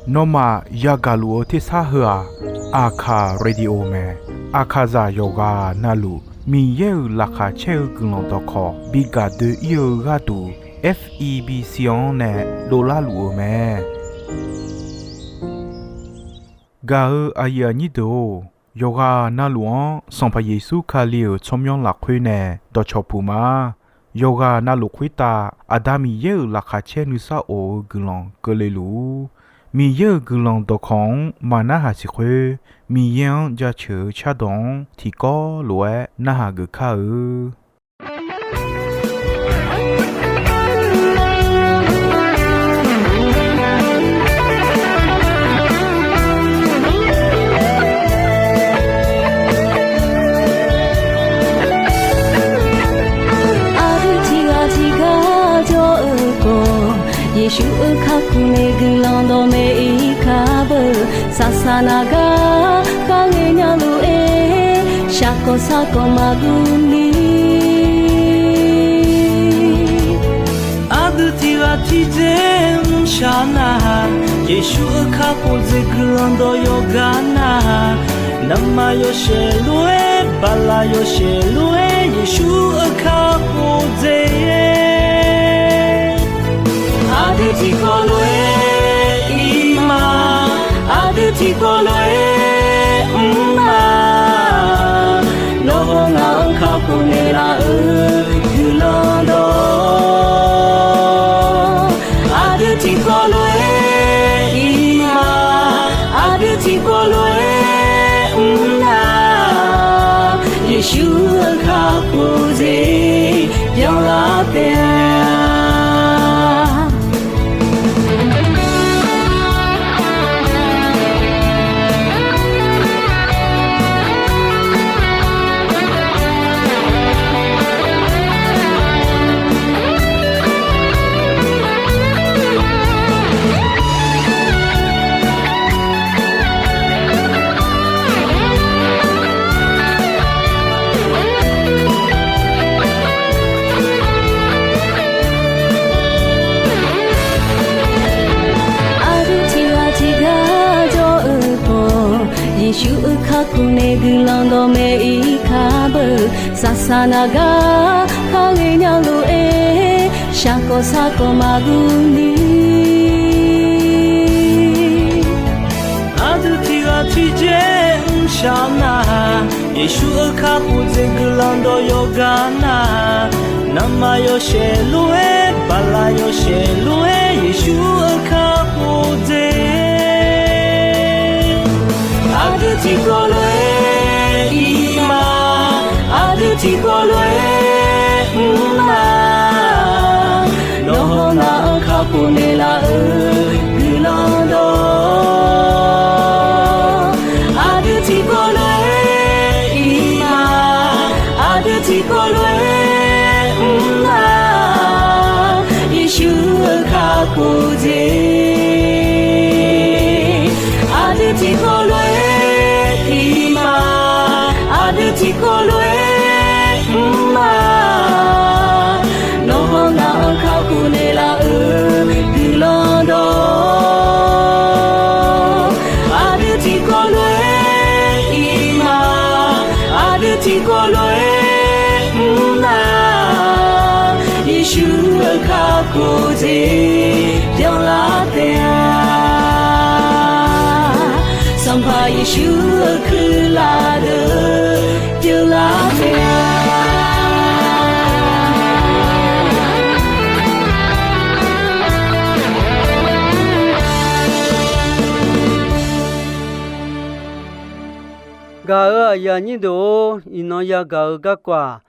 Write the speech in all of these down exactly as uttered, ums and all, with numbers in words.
Nawmaf yagaq luf-eu tersar heu-aq, Aqkaq Radio mae. Aqkaqzaq yawqghaq navluf Miqyaer-euq laqkhaq caer-eu guiqlanq dawqkawq bi gaq doe-ir-eu gharduq, F E B C-anr nae dovlar luf-eu mae. Gaq-eu aqyuif aqnyir deuq-or, yawqghaq navluf-anr Sanqpaq Yeqsur Kali-euq tsawrmyanr lafkhoer nae dawqcawq puq ma. Yawqghaq navluf khoertav Aqda Miqyaer-euq laqkhaq caer nuisar of-eu guiqlanq keuvle luf-ur. Miqyaer-euq guiqlanq dawqkawq-anr maqnarhaq siq khoer, Miqyaer-anr jaceuq-eu cardawq-anr tiqkawv lof-aer narhaq geuf kar-eu. Aqdui tiqghaq tiqgar jawr-eu khawf, Yeqsur-euq kakhof nae guiqlanq dawqmaeq-ir kar beu. Saqsaq naq gar kharghae nya lof-aer, shaqkawq sarkawq maqguv ni. Aqdui tiqghaq tiqdzer mrshaq nar-aq, Yeqsur-euq kakhof dzaeq guiqlanq dawq yawqgar nar-aq, navmaqyawshaef lof-aer, baqlaq yawshaef lof-aer, Yeqsur-euq kakhof dzaeq. Aqdui tiqkawv lof-aer ir ma, aqdui tiqkawv lof-aer mr ma. Nawr hawr ngaq-anr kakhof naeqlaf-euq guiqlanq dawq. Aqdui tiqkawv lof-aer ir ma, aqdui tiqkawv lof-aer mr na. Yeqsur-euq kakhof dzaeq byanlar taef-a. Aqdui tiqghaq tiqgar jawr-eu khawf, Yeqsur-euq kakhof nae guiqlanq dawqmaeq-ir kar beu. Saqsaq naq gar kharghae nya lof-aer, shaqkawq sarkawq maqguv ni. Aqdui tiqghaq tiqdzer mrshaq nar-aq, Yeqsur-euq kakhof dzaeq guiqlanq dawq yawqgar nar-aq, navmaqyawshaef lof-aer, baqlaq yawshaef lof-aer, Yeqsur-euq kakhof dzaeq. Aqdui tiqkawv lof-aer ir ma, aqdui tiqkawv lof-aer mr ma. Nawr hawr ngaq-anr kakhof naeqlaf-euq guiqlanq dawq. Aqdui tiqkawv lof-aer ir ma, aqdui tiqkawv lof-aer mr ma. Yeqsur-euq kakhof dzaeq. Aqdui tiqkawv lof-aer ir ma, aqdui tiqkawv lof-aer mr ma. Nawr hawr ngaq-anr kakhof naeqlaf-euq guiqlanq dawq. Aqdui tiqkawv lof-aer ir ma, aqdui tiqkawv lof-aer mr na. Yeqsur-euq kakhof dzaeq byanlar taef-a. Sanqpaq Yeqsur-euq kuirlaf deuq byanlar taef-a. Gaq-euq aqyuif aqnyir deuq-or, iqnan yagaq-eu garkawv-aq,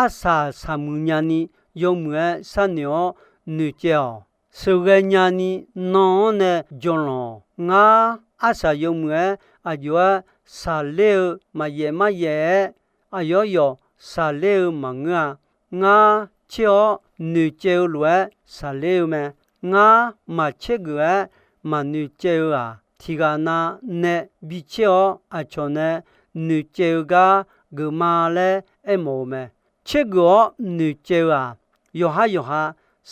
arsaq saqmuiq nyani yawmuiq-aer sharnoeq-awr noeqcaev-awq. Sheuqghae nyani nan-anr nae jawqlanq-awq. Ngar arsaq yawmuiq-aer aqjox-aer shaqler-eu maqyaef maryaef-aer, aqyawf yawf shaqler-eu maqngeur-a. Ngar tser-awr noeqcaev-eu lof-aer shaqler-eu mae. Ngar maqtser geuf-aer maqnoeqcaev-eu-aq, tiqghaq nav nae bicaer-awr aqcawq nae noeqcaev-eu gar geufma laer aermawf-eu mae. Tser geuf-awr noeqcaev-eu-aq, yawqhar yawqha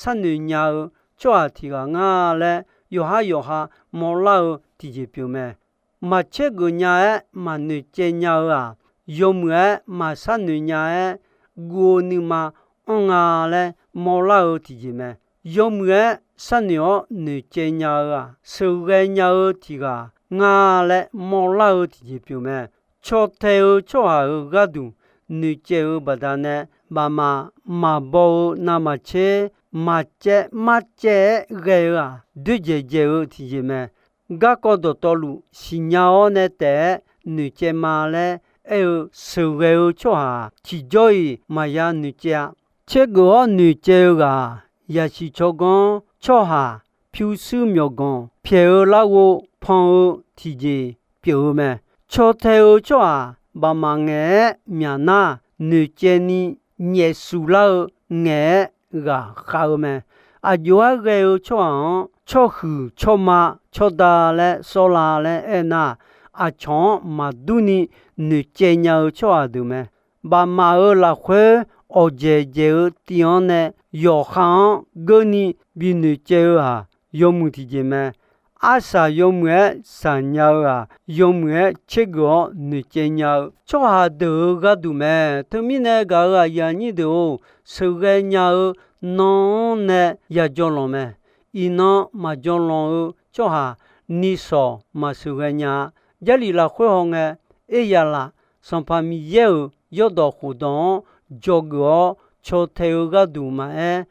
sharnoeq nya-eu tsawrhaq tiq ghaq nga laer, yawqhar yawqha mawrlar-eu tiqjeq pyeuf mae. Maq caer geuf nya-aer maq noeqcaev nya-eu-aq, yawmuiq-aer maq sharnoeq nya-aer guv-eu nuima anr nga laer mawrlar-eu tiqjeq mae. Yawmuiq-aer sharnoeq-awr noeqcaev nya-eu-aq, sheuqghae nya-eu tiq ghaq nga laer mawrlar-eu tiqjeq pyeuf mae. Caw tae-eu tsawrhaq-euq gharduq noeqcaev-eu baqdanae, bafmaf maqbaw-eu navmaqtser, maqcaev marcaev-aer ghae-eu-aq, doerdzaeq dzaeq-eu tiqjeq mae. Garkawv dawqtawvluf siqnya-awr nae taef-aer noeqcaev ma laer aer-eu sheuqghae-eu tsawrhaq-aq, tiqjawr-iq maqya noeqcaev-a. Caergeuf-awr noeqcaev-eu ghaq-aq, yasiq tsawrganr tsawrhaq pyurshuir myawqganq pyaeq-eu larghov pan-eu tiqjeq pyeuf-eu mae. Caw tae-eu tsawrhaq bafmaf ngaeq-aer myaq nar, noeqcaev ni nyaef suf lar-eu ngaeq-aer ghaqkhav-eu mae. Aqjox-aer ghae-eu tsawrhaq-anr tsawrhuiq tsawrma tsawrda laer sawrla laer aernar, aqcawq-anr maqdur ni noeqcaev nya-eu tsawrhaq deuq mae. Bafmaf-euq lafkhoer awqdzaeq dzaeq-eu tiv-anr nae yawqha-anr geurni binoeqcaev-eu-aq, yawmuiq tiqjeq mae. Arsaq yawmuiq-aer shaqnya-eu-aq, yawmuiq-aer caergeuf-awr noeqcaev nya-eu tsawrhaq deuq-euq gharduq mae. Teumirnae gaq-euq aqyuif aqnyir deuq-or, sheuqghae nya-eu nan-anr nae yajawr lanq mae. Iqnan maqjawr lanq-eu tsawrhaq nishawq maqsheuqghae nya-a. Jarlif lafkhoer hawngae, Eryaqlaf Sanqpaq Miqyaer-euq yawrdawq khofdawq-anr dzawgeuf-awr caw tae-eu gharduq maqaer,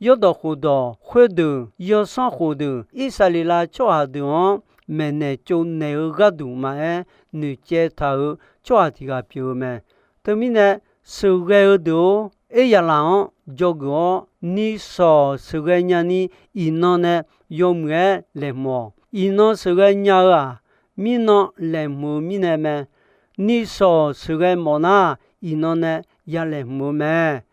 yawrdawq khofdawq khoerdeuq yawsanr khofdeuq Irsaqleqlav tsawrhaq deuq-anr maeqnaeq tsovnaeq-eu gharduq maqaer, noeqcaev taq-euq tsawrhaq tiq ghaq pyeuf-eu mae. Teumirnae, sheuqghae-eu deuq-or, Eryaqlaf-anr dzawgeuf-awr nishawq sheuqghae nyani, iqnan nae yawmuiq-aer laeqhmq-awq. Iqnan sheuqghae nya-eu-aq, mirnan laeqhmq-eu mirnae mae. Nishawq sheuqghae mawf nar, iqnan nae ya laeqhmq-eu mae.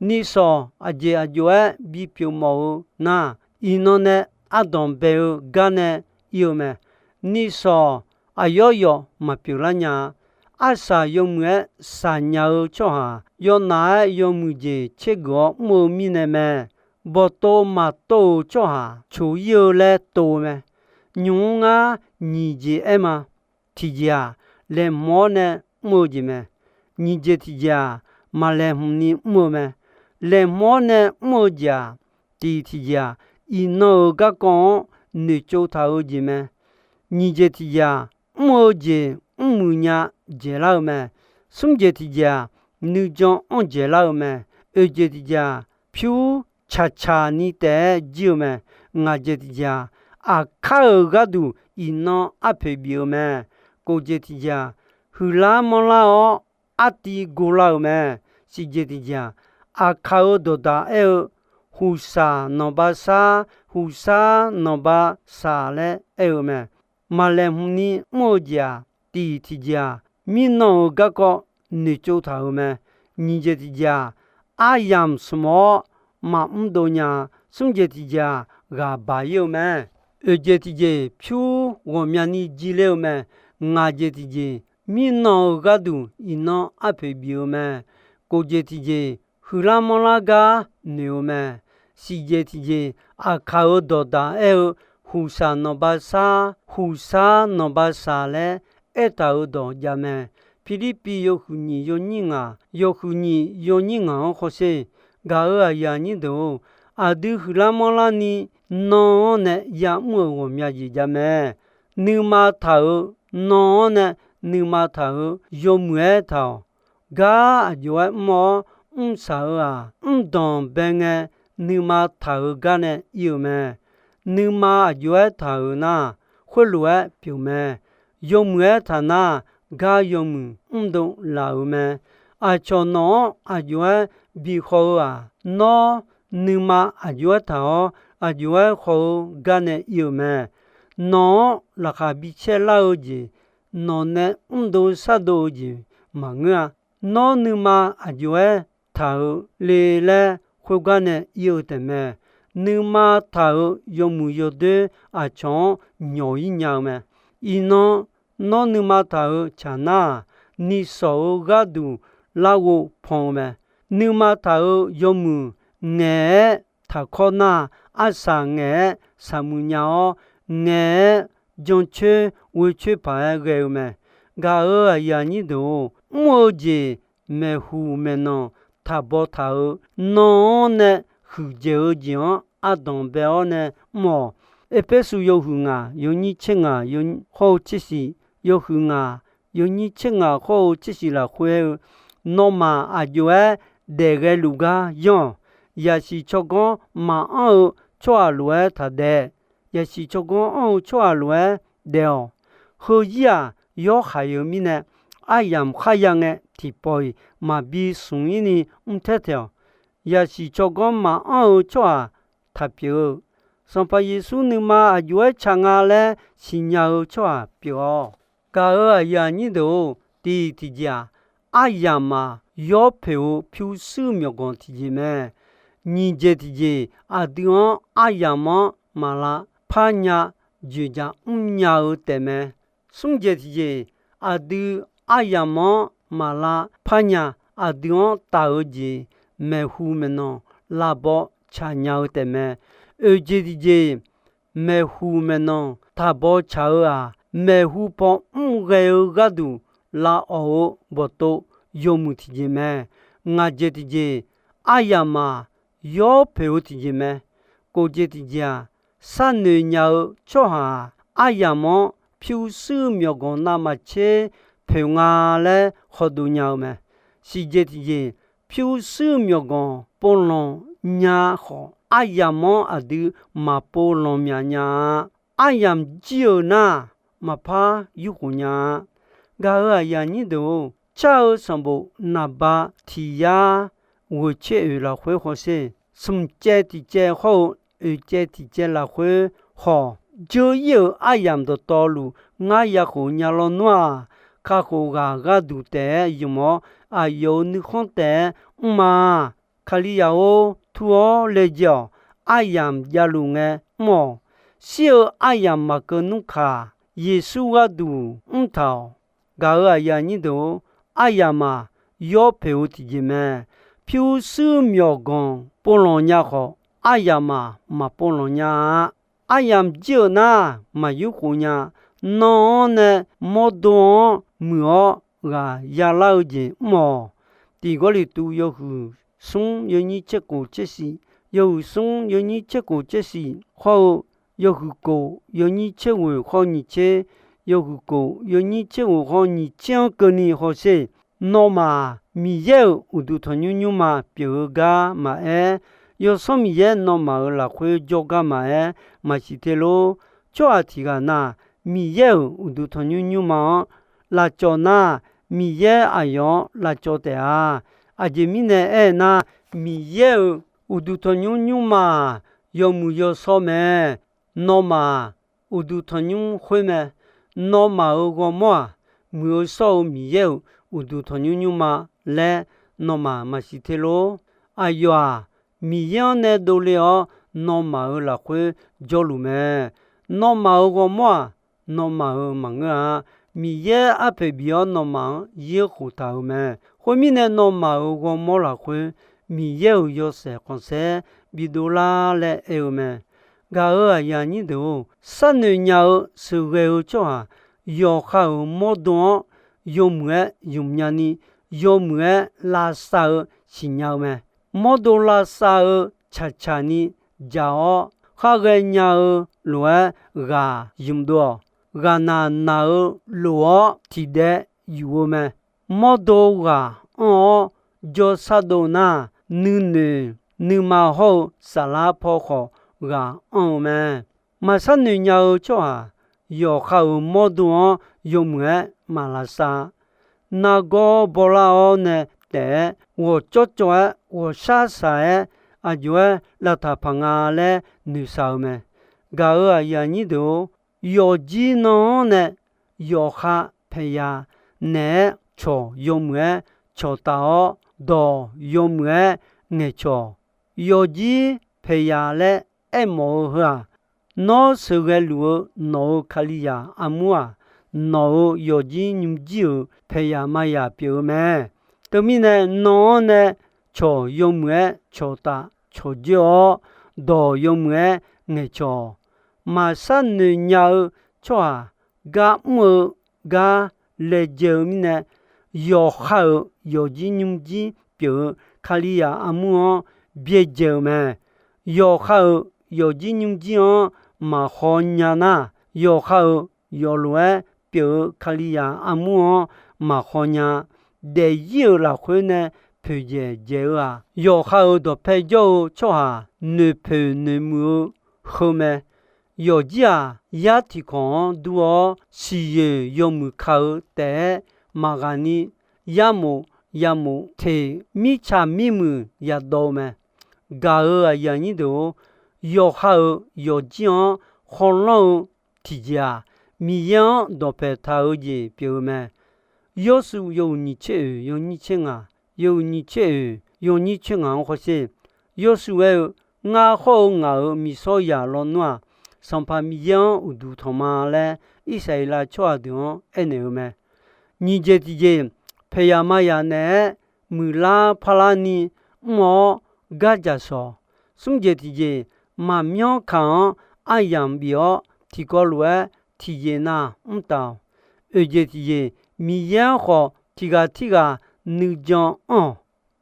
Nishawq aqjeq aqjox-aer bipyeuf mawf-eu nar, iqnan nae ardanq bae-eu gar nae ir-eu mae. Nishawq aqyawf yawf maqpyeuf lar nya-a. Arsaq yawmuiq-aer shaqnya-eu tsawrhaq yawnaf-aer yawmuiq jeq caergeuf-awr mr-eu mirnae mae. Bawqtov maqtov-euq tsawrhaq coq ir-eu laer tov-eu mae. Nymq-mr ngar nyiq jeq aer ma. Tiqjeq-aq, laeqhmq-awr nae mr-eu jeq mae. Nyiq jeq tiqjeq-aq, maq laeqhmq ni mr-eu mae. Laeqhmq-awr nae mr-eu jeq-aq, tiq tiqjeq-aq, iqnan-euq garkawv-anr noeqtsov taq-eu jeq mae. Nyiq jeq tiqjeq-aq, mr-eu jeq mrmuiq nya dzaeqlar-eu mae. Smr jeq tiqjeq-aq, nuijan anr dzaeqlar-eu mae. Oeq jeq tiqjeq-aq, pyur caqcaq ni taef-aer jir-eu mae. Ngaq jeq tiqjeq-aq, aqkar-euq gharduq iqnan arpoeq bif-eu mae. Kof jeq tiqjeq-aq, huiqlar manrlar-awr artiv gorlar-euq mae. Siq jeq tiqjeq-aq, aqkaq-euq dawqdaq aer-eu, huqsaq nanqbav sar, huqsar nanqbav saq laer aer-eu mae. Maq laeqhmq ni mr-eu jeq-aq, tiq tiqjeq-aq, mirnan-euq garkawv noeqtsov taq-euq mae. Nyiq jeq tiqjeq-aq, aryamq smq-awr maqmr dov nya. Smr jeq tiqjeq-aq, ghaq baq ir-eu mae. Oeq jeq tiqjeq, pyur ghawqmyani jir ler-eu mae. Ngaq jeq tiqjeq, mirnan-euq gharduq iqnan arpoeq bif-eu mae. Kof jeq tiqjeq, huiqlar manrlar gar noeq-eu mae. Siq jeq tiqjeq, aqkaq-euq dawqdaq aer-eu, huqsaq nanqbav sar, huqsar nanqbav saq laer aertaq-euq dawq jav mae. Pirlirpiv yawhuiq nyiq yawnyir ngaq, yawhuiq nyiq yawnyir ngaq-anr hawsher. Gaq-euq aqyuif aqnyir deuq-or, aqdui huiqlar manrlar ni nan-anr nae ya'mr-euq ghawqmya jeq jav mae. Nuima taq-euq nan-anr nae nuima taq-euq yawmuiq-aer taq-awq. Gar aqjox-aer mr-awr mrsaq-eu-aq, mrdanq bae ngae nuima taq-euq gar nae ir-eu mae. Nuima aqjox-aer taq-euq nar, khoerlof-aer pyeuf mae. Yawmuiq-aer taq nar, gar yawmuiq mrdov laf-euq mae. Aqcawq nawq-anr aqjox-aer bikhawf-eu-aq, nawr nuima aqjox-aer taq-awr, aqjox-aer khawf-eu gar nae ir-euq mae. Nawq-anr laqkhaq bicaer lar-eu jeq, nawq nae mrdov shardov-eu jeq maqngeur-a. Nawr nuima aqjox-aer taq-eu le laer khoergar nae ir-eu taef mae. Nuima taq-euq yawmuiq yawdoer aqcawq-anr nyawq ir nya-eu mae. Iqnan nawr nuima taq-euq caq nar-aq, nishawq-euq gharduq larghov pan-eu mae. Nuima taq-euq yawmuiq ngaeq-aer taqkawr nar, arsaq ngaeq-aer saqmuiq nya-awr, ngaeq-aer jancoer ghoecoer paq-aer ghae-eu mae. Gaq-euq aqyuif aqnyir deuq-or, mr-eu jeq maeqhu maeqnan taqbaw taq-eu, nan-anr nae huiqdzaeq-eu jeq-anr ardanq bae-awr nae mr-awq. Erpersu yawhuiq ngaq yawnyir tser ngaq hawr-eu tser shif, yawhuiq ngaq yawnyir tser ngaq hawr-eu tser shif lafkhoer-eu, nawmaf aqjox-aer daef ghae luf gar yanr-awq. Yaqsiq tsawrganr maqanr-eu tsawrhaq lof-aer taqdaef. Yaqsiq tsawrganr anr-eu tsawrhaq lof-aer daef-awq. Heuzir-aq, yawr haiq-eu mirnae, aryamq kharya ngae tiqpawf-iq maqbi smq-ir ni mr taer taeq-awq. Yaqsiq tsawrganr maqanr-eu tsawrhaq taq pyeuf-eu, Sanqpaq Yeqsur nuima aqjox-aer ca nga laer siqnya-eu tsawrhaq pyeuf-awq. Gaq-euq aqyuif aqnyir deuq-or, tiq tiqjeq-aq, aryamq-aq, yawr poeq-eu pyurshuir myawqganq tiqjeq mae. Nyiq jeq tiqjeq, aqdui-anr aryamq-anr maqlav parnya, dzoeqdzaq mrnya-eu taefmae. Smr jeq tiqjeq, aqdui aryamq-anr maqlav parnya, aqdui-anr taf-eu jeq maeqhu maeqnan lavbaw tsaq nya-eu taefmae. Oeq jeq tiqjeq, maeqhu maeqnan taqbaw tsaq-eu-aq, maeqhu paw mr ghae-eu gharduq lavawq-eu bawqtov yawmuiq tiqjeq mae. Ngaq jeq tiqjeq, aryamq-aq, yawr poeq-eu tiqjeq mae. Kof jeq tiqjeq-aq, sharnoeq nya-eu tsawrhaq-aq, aryamq-anr pyurshuir myawqganq navmaqtser poeq nga laer hawdov nya-eu mae. Siq jeq tiqjeq, pyurshuir myawqganq pov lanq nya khawf, aryamq-anr aqdui maqpov lanq myaq nya-a. Aryamq jir-euq nar, maqpar yurkhof nya-a. Gaq-euq aqyuif aqnyir deuq-or, car-eu sanqbof naqba tiq yar ghoeqtser oeq lafkhoer hawsher, smq caev tiq caev hawr-eu oeq caev tiq caev lafkhoer hawq, dzeur-ir-euq aryamq dawqtawvluf ngar yakhof nya lawnmr-aq, kakhof ghaq gharduq taef-aer ymq-awr, aqyawf-euq nuikhanr taef-aer mr-a. Kalizaq-or, tur-awr laejae-awq. Aryamq javluf ngae mr-awq. Shir-eu aryamq maqkeuv nmr kaq, Yeqsur gharduq mrtaq-awq. Gaq-euq aqyuif aqnyir deuq-or, aryamq-aq, yawr poeq-eu tiqjeq mae. Pyurshuir myawqganq pov lanq nya khawf, aryamq-aq, maqpov lanq nya-a. Aryamq jir-euq nar, maqyur khof nya. Nan-anr nae mawrdo-anr muiq-awr ghaq yalar-eu jeq mr-awq. Tiq Gawrliqtu yawhuiq smr yawnyir tser kof tser shif, yawhuiq smr yawnyir tser kof tser shif hawr-eu, yawhuiq kof yawnyir tser ghoeq hawr nyiq tser, yawhuiq kof yawnyir tser ghoeq hawr nyiq tser-anr keuvni hawsher. Nawmaf-aq, Miqyaer-euq uqduq tanqnymr nymrma pyeuf-eu gar maqaer, Yawsanr Miqyaer nawmaf-euq lafkhoer jawrgar maqaer, maqsiq te lor. Tsawrhaq tiq ghaq na, Miqyaer-euq uqduq tanqnymr nymrma-anr lavcawv nar, Miqyaer aqyawf-anr lavcawv taef-a. Aqjeq mirnae aernar, Miqyaer-euq uqduq tanqnymr nymrma-aq, yawmuiq yawshawr mae. Nawmaf-aq, uqduq tanqnymr khoer mae. Nawmaf-euq ghawrmawr-aq, muiq-eu shawr-eu Miqyaer-euq uqduq tanqnymr nymrma laer nawmaf maqsiq te lor. Aqyawf-aq, Miqyaer-anr nae dovle-awr, nawmaf-euq lafkhoer jawrluf mae. Nawmaf-euq ghawrmawr-aq, nawmaf-euq maqngeur-a. Miqyaer arpoeq bif-awr nawmaf-anr yir khoftaq-euq mae. Khoermirnae, nawmaf-euq ghawrmawr lafkhoer Miqyaer-euq yawshaef khanqsaer bidov lar laer aer-eu mae. Gaq-euq aqyuif aqnyir deuq-or, sharnoeq nya-eu sheuqghae-eu tsawrhaq yawqha-euq mawrdo-anr yawmuiq-aer ymq nyani, yawmuiq-aer lavsav-eu siqnya-eu mae. Mawrdo lavsav-eu tsaqtsaq ni jaq-awr, khar ghaenya-eu lof-aer ghaq ymq dov-awq. Ghaqnaq naq-eu lof-awr tiqdaev yuf-eu mae. Mawrdo ghaq anr-awr jawrshar dov nar, nuinoeq nuima hawr-eu saflar paw khawf ghaq anr-eu mae. Maqshar noeq nya-eu tsawrhaq yawqha-euq mawrdo-anr yawmuiq-aer maq lavsav. Nargawr bawlar-awr nae taef-aer ghawqcawv cawv-aer ghawqshar shaq-aer aqjox-aer lavtaq paq nga laer noeqshaq-eu mae. Gaq-euq aqyuif aqnyir deuq-or, yawqjir nan-anr nae yawqha paeqyaq naeq-aer cawq yawmuiq-aer cawqtaf-awr, dawq yawmuiq-aer ngaeqcawq. Yawqjir paeqyaq laer aermawf-eu heu-aq, nawr sheuqghae luf-eu nawq-euq Kalizaq armur-aq, nawq-euq yawqjir nymrjir-euq paeqyaq mayaq pyeuf-eu mae. Teumirnae nan-anr nae cawq yawmuiq-aer cawqtaf cawqjoer-awr, dawq yawmuiq-aer ngaeqcawq-awq. Maqshar noeq nya-eu tsawrhaq gar mr-eu gar laejae-eu mirnae, yawqha-euq yawqjir nymrjir pyeuf-eu Kalizaq armur-anr byaerdzae-eu mae. Yawqha-euq yawqjir nymrjir-anr maqhaw nya nar, yawqha-euq yawqlof-aer pyeuf-eu Kalizaq armur-anr maqhaw nya. Daefzir-euq lafkhoer nae poeqdzaeq dzaeq-eu-aq, yawqha-euq dawqpae jawr-eu tsawrhaq noeqpoeq noeqmuiq-eu heu mae. Yawqjir-aq, yar tiqkawq-anr dur-awr siqyoeq yawmuiq ka-eu taef-aer maqghaq ni, yarmof yamof teq mirtsaq mirmuiq yadawv-eu mae. Gaq-euq aqyuif aqnyir deuq-or, yawqha-euq yawqjir-anr khawlanr-eu tiqjeq-aq, Miqyaer-anr dawqpaeq taq-eu jeq pyeuf-eu mae. Yawrshuif yawhuiq nyiq tser oeq yawnyir tser ngaq, yawhuiq nyiq tser oeq yawnyir tser ngaq-anr hawsher. Yawrshuif aer-eu, Ngar hawr-eu ngaq-euq miqsawr zaq lawnmr-aq, Sanqpaq Miqyaer-anr uqduq tanq ma laer, Irsaqleqlav tsawrhaq deuq-anr aernaeq-eu mae. Nyiq jeq tiqjeq, paeqyaq mayaq naeq-aer muiqlar parlar ni mr-awr gar dzaq shawq. Smr jeq tiqjeq, maqmyanr kaq-anr aryamq bif-awr tiqkawv lof-aer tiqjeq nav mr taf-awq. Oeq jeq tiqjeq, Miqyaer-anr khawf tiq ghaq tirghaq nuijan anr-awq.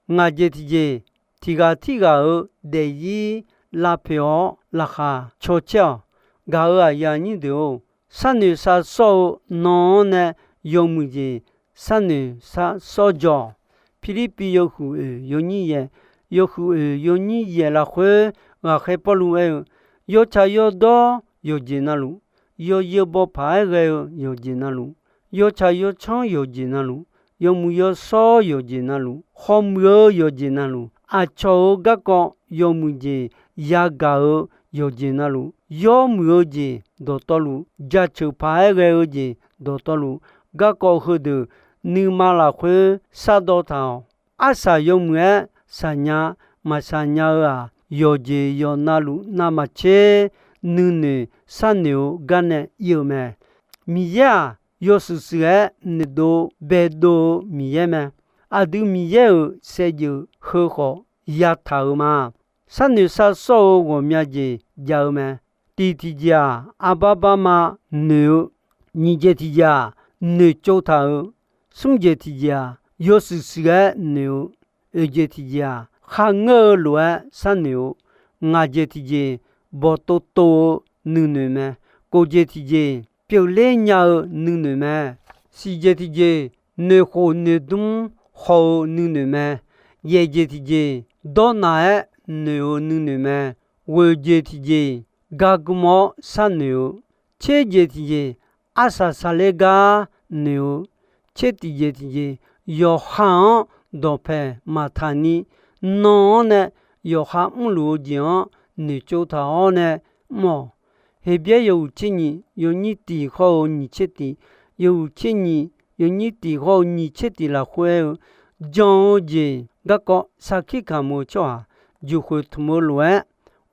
Ngaq jeq tiqjeq, tiq ghaq tirghaq-euq daefzir lavpoeq-awr laqkhaq cawcaer-awq. Gaq-euq aqyuif aqnyir deuq-or, sharnoeq sharsawr-eu nan-anr nae yawmuiq jeq sharnoeq sharsawr jawr-awq. Pirlirpiv yawhuiq oeq yawnyir yaeq, yawhuiq oeq yawnyir yaeq lafkhoer ghaqkhaer Pawrluv aer-eu, yawtsaq yawdawr yawqjeq navluf, yawzeu bawpaq-aer ghae-eu yawqjeq navluf, yawtsaq yawtsanr yawqjeq navluf, yawmuiq yawshawr yawqjeq navluf, khawmuiq-eu yawqjeq navluf, aqcawq-euq garkawv yawmuiq jeq yagaq-eu yawqjeq navluf, yawmuiq-eu jeq dawqtawvluf, jaceuq paq-aer ghae-eu jeq dawqtawvluf, garkawv heudeuq nuima lafkhoer shardawv taq-awq. Arsaq yawmuiq-aer shaqnya maqshaq nya-eu-aq, yawqjeq yawqnavluf navmaqtser nuinoeq sharnoeq-eu gar nae ir-eu mae. Miqyaer-aq, yawshuif shuif-aer noeqdov baedov-eu Miqyaer mae. Aqdui Miqyaer-euq saevdzeuf heu khawf yataq-euq ma. Sharnoeq sharsawr-eu ghawqmya jeq jav-eu mae. Tiq tiqjeq-aq, arbar barma noeq-eu, nyiq jeq tiqjeq-aq, noeqtsov taq-euq, smr jeq tiqjeq-aq, yawshuif shuif-aer noeq-eu, oeq jeq tiqjeq-aq, kharngeur-eu lof-aer sharnoeq-eu, ngaq jeq tiqjeq, bawqtov tov-eu nuinoeq mae, kof jeq tiqjeq, pyeufler nya-eu nuinoeq mae, siq jeq tiqjeq, noeqkhof noeqdmr haw-eu nuinoeq mae, yaeq jeq tiqjeq, dawrnaq-aer noeq-eu nuinoeq mae, ghoeq jeq tiqjeq, gargm-awr sharnoeq-eu, tser jeq tiqjeq, arsaq saqler gar noeq-eu, tser tiqjeq tiqjeq, yawqha-anr dawqpaeq maqtaq ni, nan-anr nae yawqha mrluf-eu jeq-anr noeqtsov taq-awr nae mr-awq. Heqbyaer yawhuiq tser nyiq yawnyir tiq hawr-eu nyiq tser tiq, yawhuiq tser nyiq yawnyir tiq hawr-eu nyiq tser tiq lafkhoer aer-eu, jan-eu jeq garkawv sarkir kamq-eu tsawrhaq juqkhoeq tmq-eu lof-aer,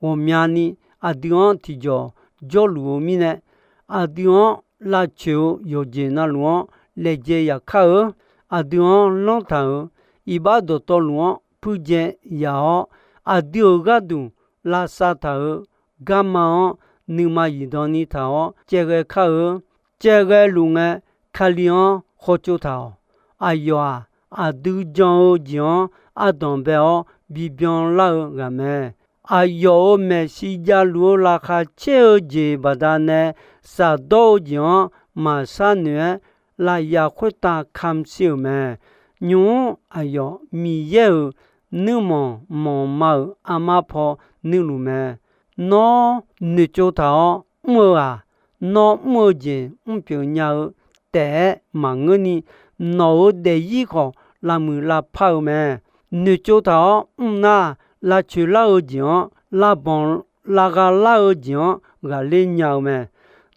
ghawqmyani aqdui-anr tiqjawq jawrluf-eu mirnae, aqdui-anr lavcoeq-eu yawqjeq navluf-anr laejae yaf kar-eu, aqdui-anr lanrtaq-euq iqbax dawqtawvluf-anr puirdzae yaf-awr, aqdui-euq gharduq lavsav taq-euq garma-anr nuima zifdan ni taq-awr caevghae kar-eu. Caevghae luf ngae, Kali-anr khawtsov taq-awq. Aqyawf-aq, aqdui jan-eu jeq-anr ardanq bae-awr bibyan lar-eu ghaq mae. Aqyawf-euq maeqshi javluf-eu laqkhaq caer-eu jeq baqdanae, shafdawr-eu jeq-anr maqshar noeq-aer, lafyaf khoertav kamq shir-euq mae. Nymq-mr aqyawf Miqyaer-euq nuirmanq manqma-euq armar paw nuirluf mae. Nawr noeqtsov taq-awr mr-eu-aq, nawr mr-eu jeq mrpyeuf nya-eu taef-aer maqngeurni, nawq-euq daefzir khawf lavmuiq lavpar-eu mae. Noeqtsov taq-awr mr nar, lavcoeq lar-eu jeq-anr lavbanq lavgha lar-eu jeq-anr ghaqler nya-eu mae.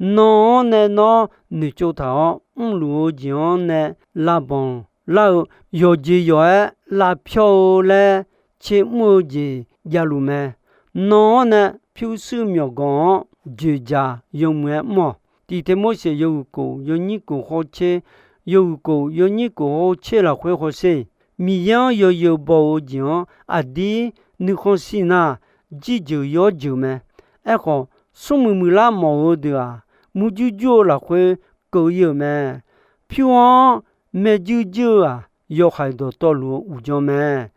Nan-anr nae nawr noeqtsov taq-awr mrluf-eu jeq-anr nae lavbanq lar-eu yawqjeq yawq-aer lavpyawr-eu laer tser mr-eu jeq javluf mae. Nan-anr nae pyurshuir myawqganq-anr dzoeqdzaq yawmuiq-aer mr-awq. Tiq Tirmorsheq yawhuiq kof yawnyir kof hawr-eu tser, yawhuiq kof yawnyir kof hawr-eu tser lafkhoer hawsher. Miqyaer-anr yawzeu baw-eu jeq-anr aqdir nuikhanr shir nar, jirjeuq yawr jeuq mae. Aerkhawf, smrmuiq muiqlar mawf-eu deuq-aq, murjur jur-eu lafkhoer keuv ir-euq mae. Pyur-anr maerjuir juir-eu-aq, yawhaiq dawqtawvluf-eu uqdzan mae.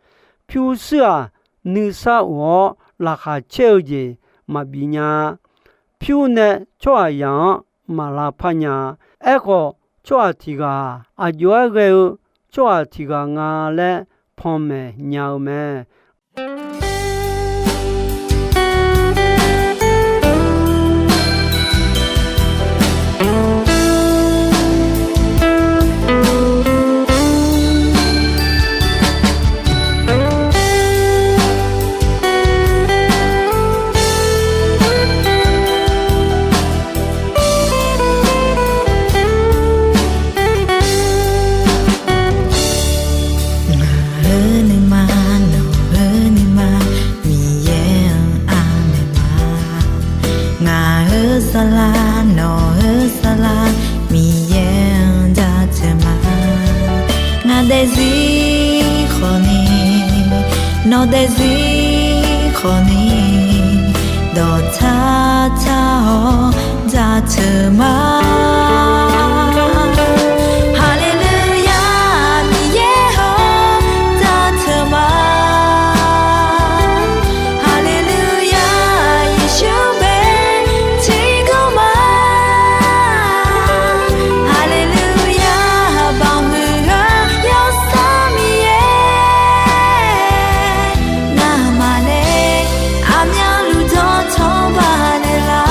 Pyurshuir-aq, nuisar of-awr laqkhaq caer-eu jeq maqbif nya-a. Pyur nae tsawrhaqzaq-anr maq lavpar nya-a. Aerkhawf, tsawrhaq tiq ghaq-aq, aqjox-aer ghae-eu tsawrhaq tiq ghaq nga laer panmaeq nya-eu mae. Ngaq-euq nuima, nawq-euq nuima, Miqyaer-anr aqmaeq ma. Ngaq-euq saflar, nawq-euq saflar, Miqyaer-anr jaceuq ma. Ngaq daefzir khawfni, nawq daefzir khawfni, dawqtsar tsar-awr jaceuq ma. Haleluya, Miqyaer-or, jaceuq ma. Haleluya, Yeqsur bae tiqkawv ma. Haleluya, baoq huiq-eu Yawsanr Miqyaer, ngamaf nae aqmyanluf dawqtawvluf baqdanae lar.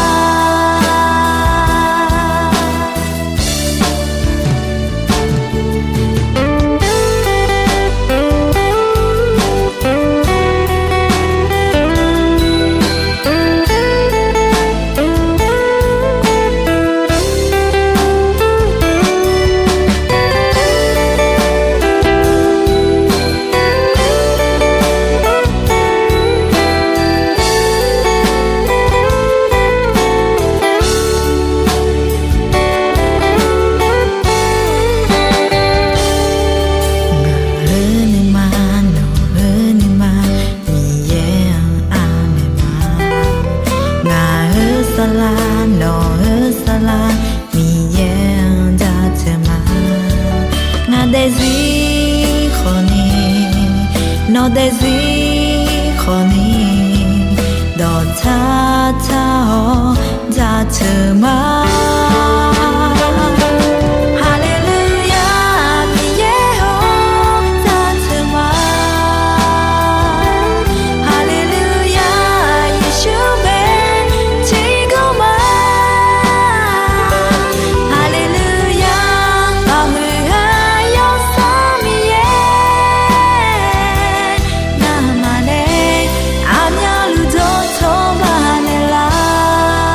Ngaq-euq nuima, nawq-euq nuima, Miqyaer-anr aqmaeq ma. Ngaq-euq saflar, nawq-euq saflar, Miqyaer-anr jaceuq ma. Ngaq daefzir khawfni, nawq daefzir khawfni, dawqtsar tsar-awr jaceuq ma. Haleluya, Miqyaer-or, jaceuq ma. Haleluya, Yeqsur bae tiqkawv ma. Haleluya, baoq huiq-eu Yawsanr Miqyaer, ngamaf nae aqmyanluf dawqtawvluf baqdanae lar.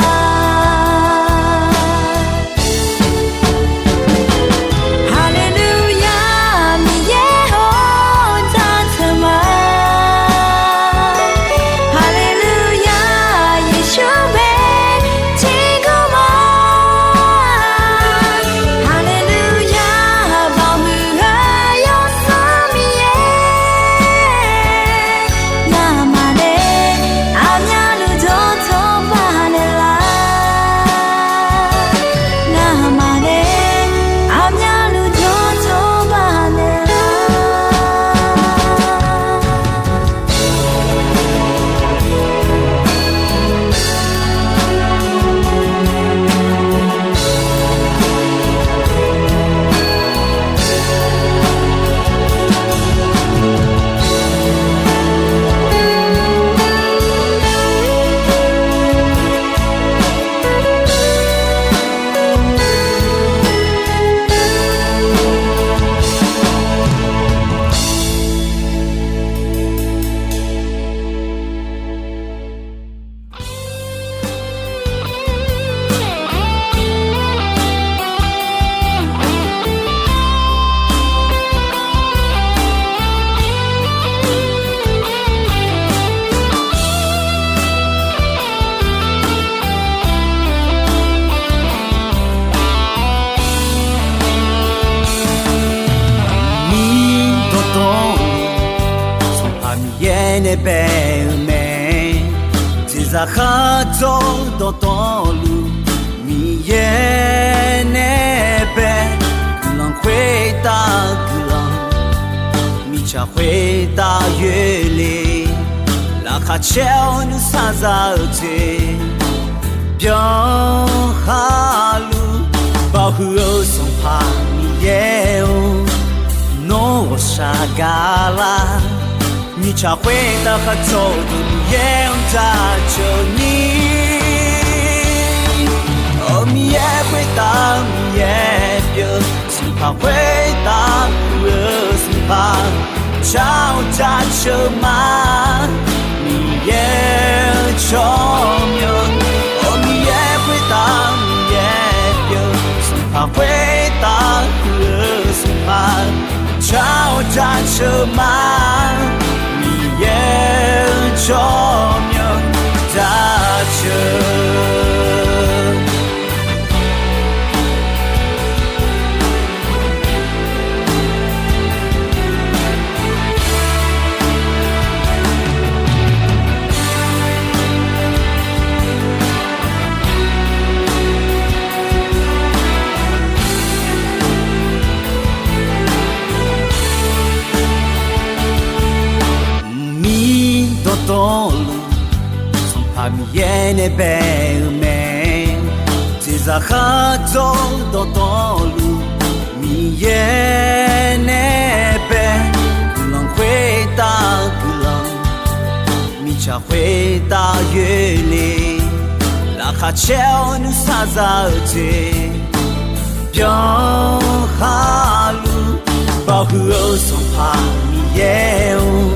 Zaqkhav dzawr dawqtawvluf, Miqyaer nae bae guiqlanq khoertav guiqlanq, mirtsaq khoertav yoerle, laqkhaq caer-awr nuisar za-eu jeq byanlar, baoq huiq-eu Sanqpaq Miqyaer-or, nawr ghawqshaq gaqlar, mirtsaq khoertav khar dzawr-eu deuq Miqyaer-anr jaceuq ni, Miqyaer khoertav Miqyaer pyeuf, Sanqpaq khoertav huiq-eu Sanqpaq, car-awr jaceuq ma, Miqyaer-eu tsawrmyanr, Miqyaer khoertav Miqyaer pyeuf, Sanqpaq khoertav huiq-eu Sanqpaq, car-awr jaceuq ma, Miqyaer-eu tsawrmyanr jaceuq Mqmir dawqtawvluf, Sanqpaq Miqyaer nae bae-eu mae. Jeqzaqkhav dzawr dawqtawvluf, Miqyaer nae bae guiqlanq khoertav guiqlanq, mirtsaq khoertav yoerle, laqkhaq caer-awr nuisar za-eu jeq byanlar, baoq huiq-eu Sanqpaq Miqyaer-or,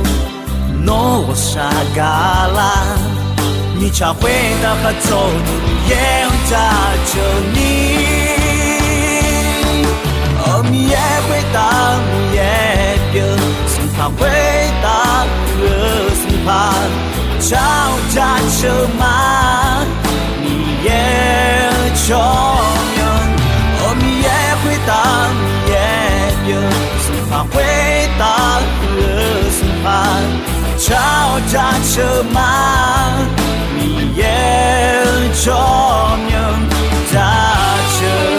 nawr ghawqshaq gaqlar, mirtsaq khoertav khar dzawr-eu deuq Miqyaer-anr jaceuq ni, Miqyaer khoertav Miqyaer pyeuf, Sanqpaq khoertav huiq-eu Sanqpaq, car-awr jaceuq ma, Miqyaer-eu tsawrmyanr, Miqyaer khoertav Miqyaer pyeuf, Sanqpaq khoertav huiq-eu Sanqpaq, car-awr jaceuq ma, Miqyaer-eu tsawrmyanr jaceuq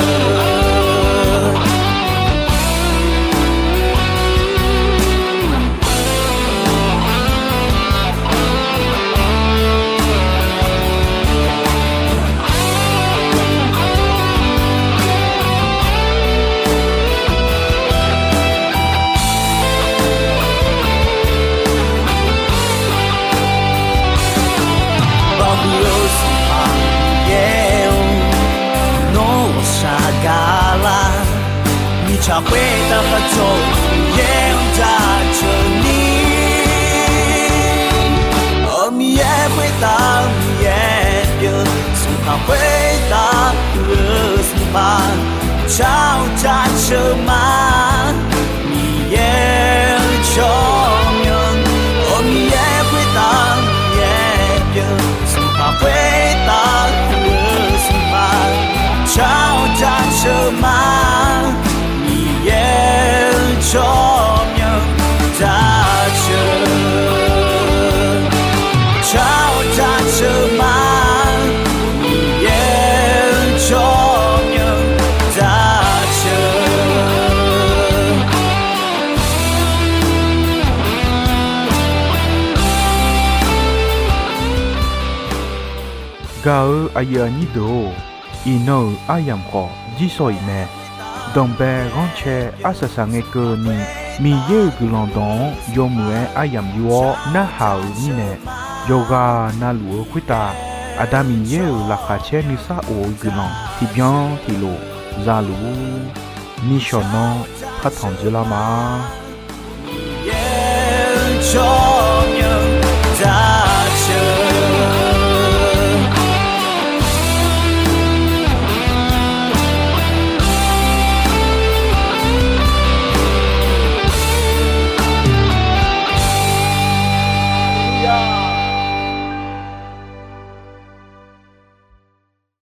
Baoq huiq-eu Sanqpaq Miqyaer-or, nawr ghawqshaq gaqlar, mirtsaq khoertav khar dzawr-eu Miqyaer-anr jaceuq ni, Miqyaer khoertav Miqyaer pyeuf, Sanqpaq khoertav huiq-eu Sanqpaq, car-awr jaceuq ma, Miqyaer-eu tsawrmyanr, Miqyaer khoertav Miqyaer pyeuf, Sanqpaq khoertav huiq-eu Sanqpaq, car-awr jaceuq ma, Miqyaer-eu tsawrmyanr jaceuq, car-awr jaceuq ma, Miqyaer-eu tsawrmyanr jaceuq. Gaq-eu aqyuif aqnyir deuq-or, iqnan-euq aryamq khawf jirsawq iq mae. Danqbae ghanrcae arsaq saqngae keuvni, Miqyaer-euq guiqlanq dawq-anr yawmuiq-aer aryamq yur-awr narhaq-euq mirnae, yawqghaq navluf-eu khoertav Aqda Miqyaer-euq laqkhaq caer nuisar of-eu guiqlanq tiqbyan tiqlof zaluf-ur. Nishawq nan partanq dzeurlar ma.